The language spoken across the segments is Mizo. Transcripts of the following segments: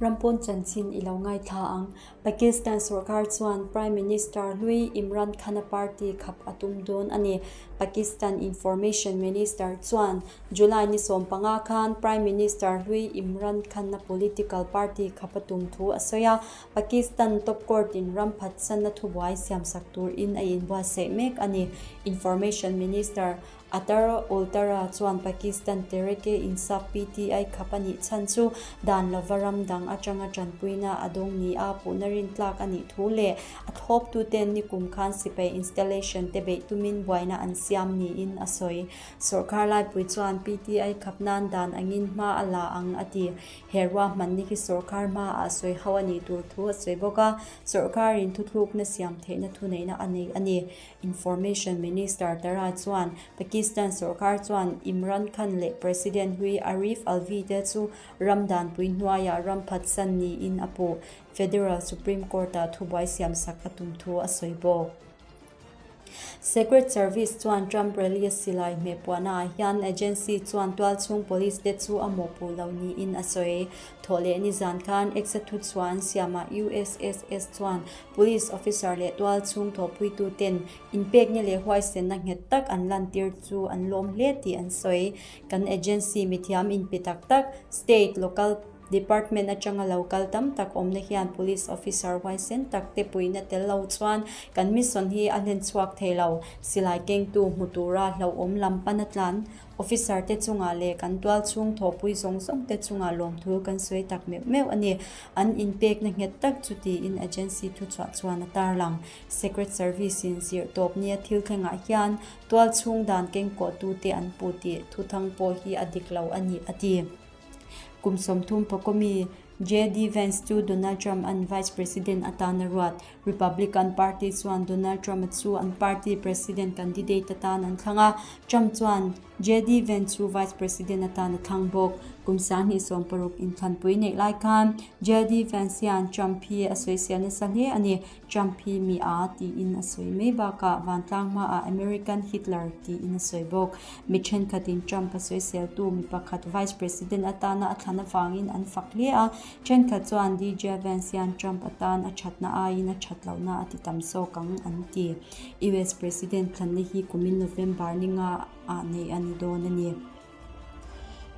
Rampawn chanchin i lo ngaithla ang. Pakistan sorkar chuan Prime Minister hlui Imran Khan-a party khap a tum dawn a ni. Pakistan Information Minister chuan July ni 15 khan Prime Minister hlui Imran Khan-a political party khap a tum thu a sawi a. Pakistan top court-in ram phatsanna thubuai siamsak turin a inbuatsaih mek a ni. Information Minister Atar Ultara chuan Pakistan Tehreek-e-Insaf, PTI, khap a nih chhan chu dan lova ram dang atanga tanpuina a dawng ni a puhna rintlak a nih thu leh a thlawptuten nikum khan sipai installation te beih tumin buaina an siam niin a sawi. Sawrkar laipui chuan PTI khap nan dan angin hma a la ang a ti. He ruahmanna hi sawrkar hmaah sawi ho a nih tur thu a sawi bawk a, sawrkarin thuthlukna siam theihna thuneihna a nei a ni. Information Minister Tara chuan Pakistan sorkar chuan Imran Khan leh President hlui Arif Alvi te chu ram danpui hnuaiah ram phatsan niin a puh. Federal Supreme Court-ah thubuai siamsak a tum thu a sawi bawk. Secret Service chuan Trump rally a silai hmehpuahnaah hian agency chuan tualchhung police te chu a mawhpuh lo niin a sawi. Thawhleh nizan khan X-a thuchhuah an siamah USSS chuan Police officer leh tualchhung thawhpuituten inpekna leh huaisenna nghet tak an lantir chu an lawm hle tih an sawi. Kan agency mithiam inpe tak tak, state, local department atanga lo kal tam tak awmna hian police officer huaisen tak te puihna tel lo chuan kan mission hi a hlen chhuak thei lo. Silai kengtu hmu tura hlauhawm lam pana tlan Officer te chungah leh kan tualchhung thawhpui zawng zawng te chungah lawmthu kan sawi tak meuh meuh a ni. An inpekna nghet tak chu tiin agency thuchhuah chuan a tarlang. Secret Service in zirh tawp nia thil thlengah hian tualchhung dan kengkawhtute an puh tih thuthang pawh hi a dik lo a ni, a ti. Kum 30 Pawkawmi JD Vance chu Donald Trump an Vice President atan a ruat. Republican Party chuan Donald Trump-a chu an party president candidate atan an thlang a, Trump chuan JD Vance chu vice president atan a thlang bawk. Kum 2016 inthlanpui neih lai khan JD Vance hian Trump hi a sawisel nasa hle a ni. Trump hi mi a tiin a sawi mai bakah vantlang hmaah American Hitler tiin a sawi bawk. Mi thenkhatin Trump a sawiseltu mi pakhat vice president atana a thlan avangin an fak hle a, Thenkhat chuan DJ Vance hian Trump atan a thatna aiin a that lohna a ti tam zawk ang an ti. US President thlanna hi kumin November ni nga ah neih a ni dawn a ni.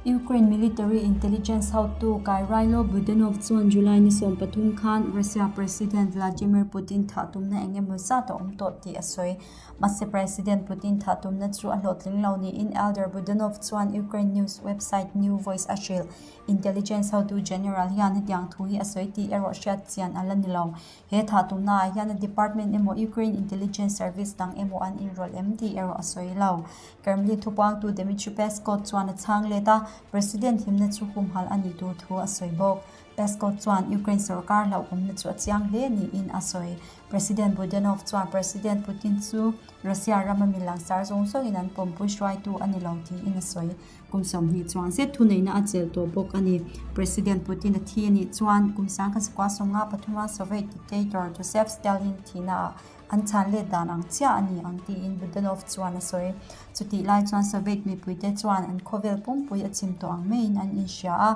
Ukraine military intelligence hotu Kyrylo Budanov chuan July ni 13 khan Russia President Vladimir Putin thah tumna eng emaw zat a awm tawh tih a sawi. Mahse President Putin thah tumna chu a hlawhtling lo niin Elder Budanov chuan Ukraine news website New Voice a hrilh. Intelligence hotu General hian hetiang thu hi a sawi tih erawh hriat chian a la ni lo. He thah tumnaah hian a department emaw Ukraine intelligence service dang emaw an inrawlh em tih erawh a sawi lo. Kremlin thupuangtu Dmitry Peskov chuan a chhang let a, President himna chu humhalh a nih tur thu a sawi bawk. Peskov chuan Ukraine sorkar hlauhawmna chu a chiang hle niin a sawi. President Budanov chuan President Putin chu Russia rama mi langsar zawng zawngin an pawmpui hruaitu a ni lo tiin a sawi. Kum 20 chuang zet thuneihna a chelh tawh bawk a ni. President Putin a thi a nih chuan kum 1953 a Soviet dictator Joseph Stalin thihnaah an chhan let dan ang chiah a ni ang tiin Budanov chuan a sawi. Chutih lai chuan Soviet mipuite chuan an khawvel pumpui a chim tawh ang maiin an inhria a,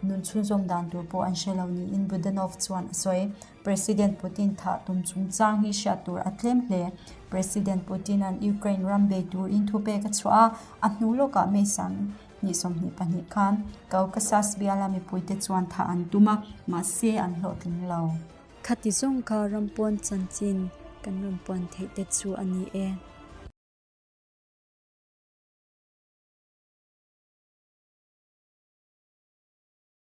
nun chhunzawm dan tur pawh an hre lo niin Budanov chuan a sawi. President Putin thah tum chungchang hi hriat tur a tlem hle. President Putin-a'n Ukraine ram bei turin thupek a chhuah a, a hnu lawkah May 22 khan Caucasus biala mipuite chuan thah an tum a, mahse an hlawhtling lo. Khati zawng kha ram pawn chanchin kan rawn puan theih te chu a ni e.